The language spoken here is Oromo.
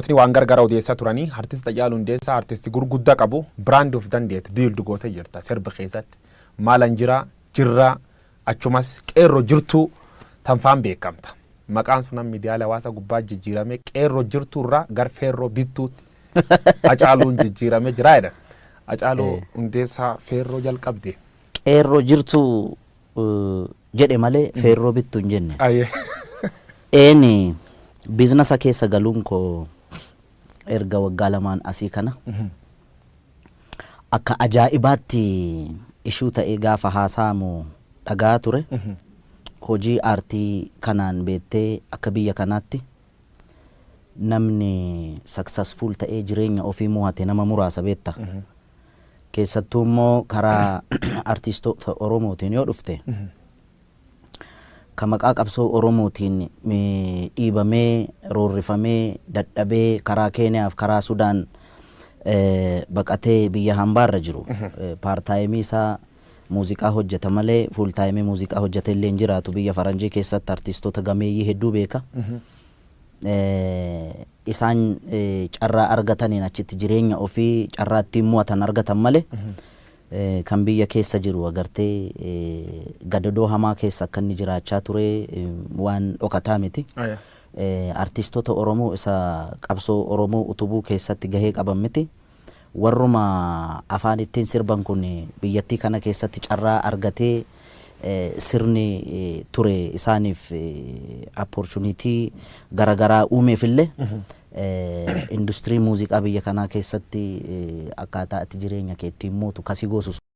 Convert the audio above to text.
Namootni waan gargara odeessaa turanii, artist Hacaaluu Hundeessaa artisti gurguddaa qabu, brand of dandeette build gootee jirta. Sirba keessatti maalan jira jirra, achumas qeerroo jirtuu tanfaan beekamta. Maqaan sun miidiyaalee hawaasa gubbaa jijjiirame, qeerroo jirtuu irraa gar feerroo bittuutti Hacaaluun jijjiirame jira jedhan. Hacaaluu Hundeessaa feerroo jalqabde. Qeerroo jirtuu jedhe malee feerroo bittuu hin jenne. Eeni, business keessa galuun koo erga waggaa 2n asii kana akka ajaa'ibaatti ishuu ta'ee gaafa haasa'amu dhagaa ture. Hojii aartii kanaan beettee akka biyya kanaatti namni successful ta'ee jireenya ofii mo'ate nama muraasa, beetta. Keessattuu immoo karaa artistoota Oromootiin yoo dhufte, ka maqaa qabsoo Oromootiin dhiibamee, roorrifamee, dadhabee karaa Keeniyaaf karaa Sudaan baqatee biyya hambaarra jiru, part-time isaa muuziqaa hojjeta malee full time muuziqaa hojjete illee hin jiraatu. Biyya faranjii keessatti artistoota gameeyyii hedduu beeka. Isaan carraa argataniin achitti jireenya ofii carraa ittiin mo'atan argatan malee, kan biyya keessa jiru agartee gadadoo hamaa keessa akka inni jiraachaa ture waan dhokataa miti. Artistoota Oromoo isa qabsoo Oromoo utubuu keessatti gahee qaban miti. Warruma afaan ittiin sirban kun biyyattii kana keessatti carraa argatee, sirni ture isaaniif opportunity garaagaraa uumeefillee, industirii muuziqaa biyya kanaa keessatti akkaataa itti jireenya kee ittiin mootu kasii goosu.